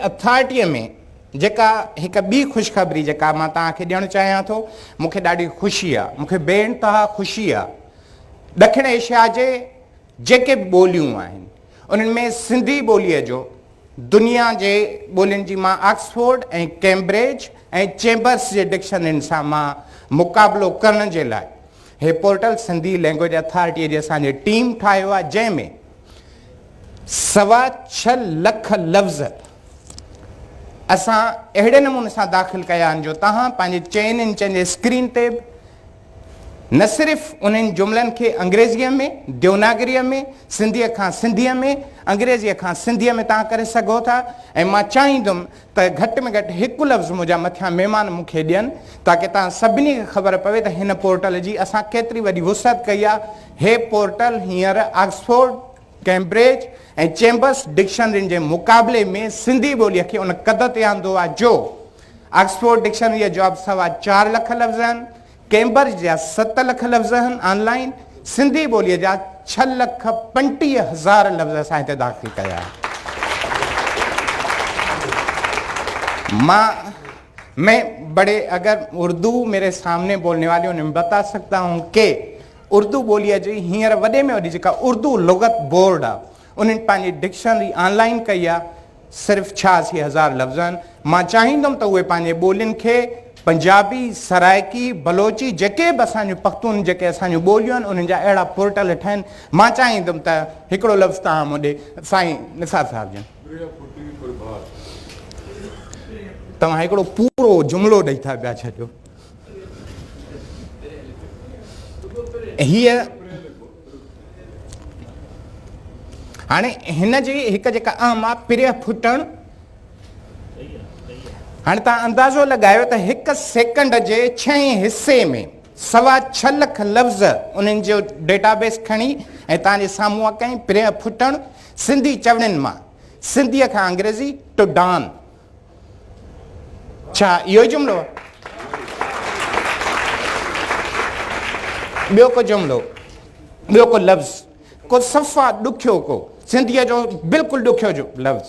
اٿارٽيء ۾ جيڪا هڪ ٻي خوشخبري جيڪا مان توهان کي ڏيڻ چاهيان ٿو، مون کي ڏاڍي خوشي آ، مون کي بي انتها خوشي آ، ڏکڻ ايشيا جي جيڪي به ٻوليون آهن، انهن ۾ سنڌي ٻوليء جو دنيا جي ٻولين جي مان آڪسفورڊ ۽ ڪيمبرج ۽ چيمبرس جي ڊڪشنرين سان مان مقابلو ڪرڻ جي لاء هي پورٽل سنڌي لينگويج اٿارٽيء جي اسان جي ٽيم ٺاهيو آهي، جنهن ۾ 6.25 لک لفظ اسان اهڙي نموني سان داخل ڪيا آهن جو توهان پنهنجي چئن انچن جي اسڪرين تي به نه صرف انهن جملن کي انگريزيء ۾، ديوناگريء ۾، سنڌيء کان سنڌيء ۾، انگريزيء کان سنڌيء ۾ توهان ڪري سگهو ٿا ۽ مان چاهيندم ته گهٽ ۾ گهٽ هڪ لفظ منهنجا مٿيان مهمان مون کي ڏين تاڪه توهان سڀني کي خبر پوي ته هن پورٽل جي اسان ڪيتري وڏي وسعت ڪئي آهي. هي پورٽل هينئر آڪسفورڊ، ڪئمبرج ۽ چيمبرس ڊڪشنرين جي مقابلي ۾ سنڌي ٻوليء کي ان قد تي آندو آهي جو آڪسفورڊ ڊڪشنريء جا به 4.25 لک لفظ آهن، ڪئمبرج جا 7 لک لفظ آهن، آن لائين سنڌي ٻوليء جا 6,35,000 لفظ اسان هتي داخل ڪيا آهن. مان مين بڙي اگر اردو ميري سامني بولني والي انهي بتا سگتا هون ڪي اردو ٻوليء جي هينئر وڏي ۾ وڏي جيڪا اردو لغت بورڊ آ انهن پنهنجي ڊڪشنري آن لائين ڪئي آ صرف 86 هزار لفظ آهن مان چاهيندم ته اهي پنهنجي ٻولين کي پنجابي، سرائڪي، بلوچي جيڪي به اسان جون پختون جيڪي اسان جون ٻوليون آهن انهن جا اهڙا پورٽل ٺهن مان چاهيندم ته هڪڙو لفظ توهان مون ڏي سائين نثار صاحب جن توهان هڪڙو پورو جملو ڏئي ٿا پيا ڇڏيو. هيء هاڻي هن جي هڪ جيڪا اهم آ پريهه ڦٽڻ هاڻي تان اندازو لڳايو ته هڪ سيڪنڊ جي ڇهين حصي ۾ 6.25 لک لفظ انهن جو ڊيٽابيس کڻي ۽ تان جي سامهون آ ڪئين پريهه ڦٽڻ سنڌي چوڻين مان سنڌيء کان انگريزي ٽو ڊان ڇا اهو ئي جملو آهي؟ ٻيو ڪو جملو، ٻيو ڪو لفظ، ڪو صفا ڏکيو ڪو سنڌيء جو بلڪل ڏکيو جو لفظ.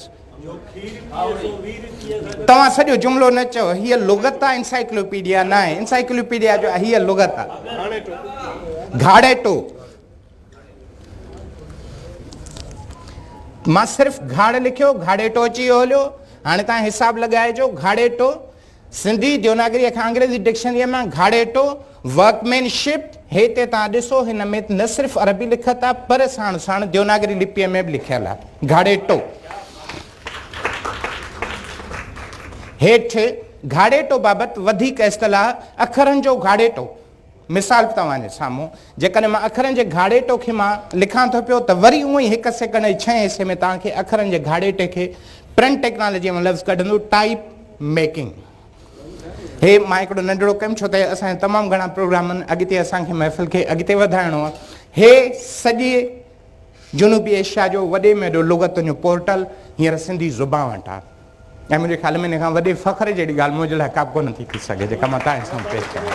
توهان سڄو جملو نه چئو، هيء لغت آهي انسائيڪلوپيڊيا نه آهي، انسائيڪلوپيڊيا جو هيء لغت آهي. گهاڙيٽو. مان صرف گهاڙ لکيو، گهاڙيٽو اچي ويو هليو. هاڻي توهان حساب لڳائجو، گهاڙيٽو، سنڌي ديوناگريء کان انگريزي ڊڪشنريء مان گهاڙيٽو، ورڪمين شپ، هتي توهان ڏسو هن ۾ نه صرف عربي لکت آهي پر ساڻ ساڻ ديوناگري لپيء ۾ به لکيل آهي. گهاڙيٽو. هيٺ گهاڙيٽو بابت وڌيڪ اصطلاح اکرن جو گهاڙيٽو. مثال به توهان جي سامهون، جيڪڏهن مان اکرن جي گهاڙيٽو کي مان لکان ٿو پيو ته وري اونئن ئي هڪ سيڪنڊ جي ڇهين حصي ۾ توهان کي اکرن جي گهاڙيٽي کي پرنٽ ٽيڪنالاجيء مان لفظ ڪڍندو ٽائيپ ميڪنگ. هي مان هڪڙو ننڍڙو ڪيم ڇو ته اسان جا تمام گهڻا پروگرام آهن اڳتي اسان کي محفل کي اڳتي وڌائڻو آهي. هي سڄي جنوبي ايشيا جو وڏي ۾ وڏو لغتن جو پورٽل هينئر سنڌي زبان وٽ آهي. ۽ منهنجي خيال ۾ ان کان وڏي فخر جهڙي ڳالهه منهنجي لاء ڪا به ڪونه ٿي ٿي سگهي جيڪا مان توهان جي سامهون پيش ڪيان.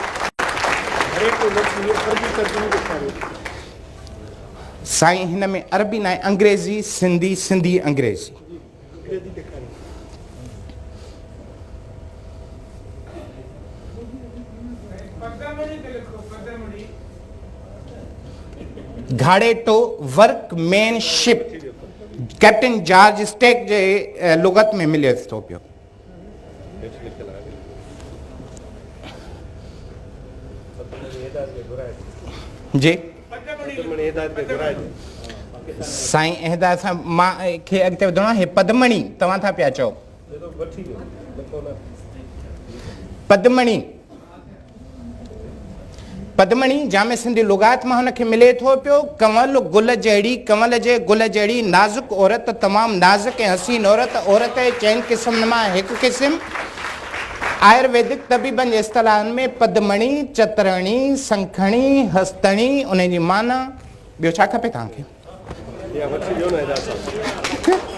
سائين هن ۾ عربي ناهي انگريزي سنڌي سنڌي انگريزي. گهاڙيٽو work workmanship captain George Stack جي لغت ۾ ملي ٿو پيو. جي سائين هدايت سان مان کي اڳتي وڌڻو آهي پدمڻي توهان ٿا پيا چئو پدمڻي پدمڻي، جامع سنڌي لغات مان هن کي ملي ٿو پيو، ڪنول گل جهڙي، ڪنول جي گل جهڙي نازڪ عورت، تمام نازڪ ۽ حسين عورت، عورت جي چئن قسمن مان هڪ قسم، آيورويدڪ طبيبن جي اصطلاحن ۾ پدمڻي، چترڻي، سنکڻي، هستڻي، انهي جي معنيٰ، ٻيو ڇا کپي توهان کي؟ اها وٺي ڏيو نه اعجاز صاحب.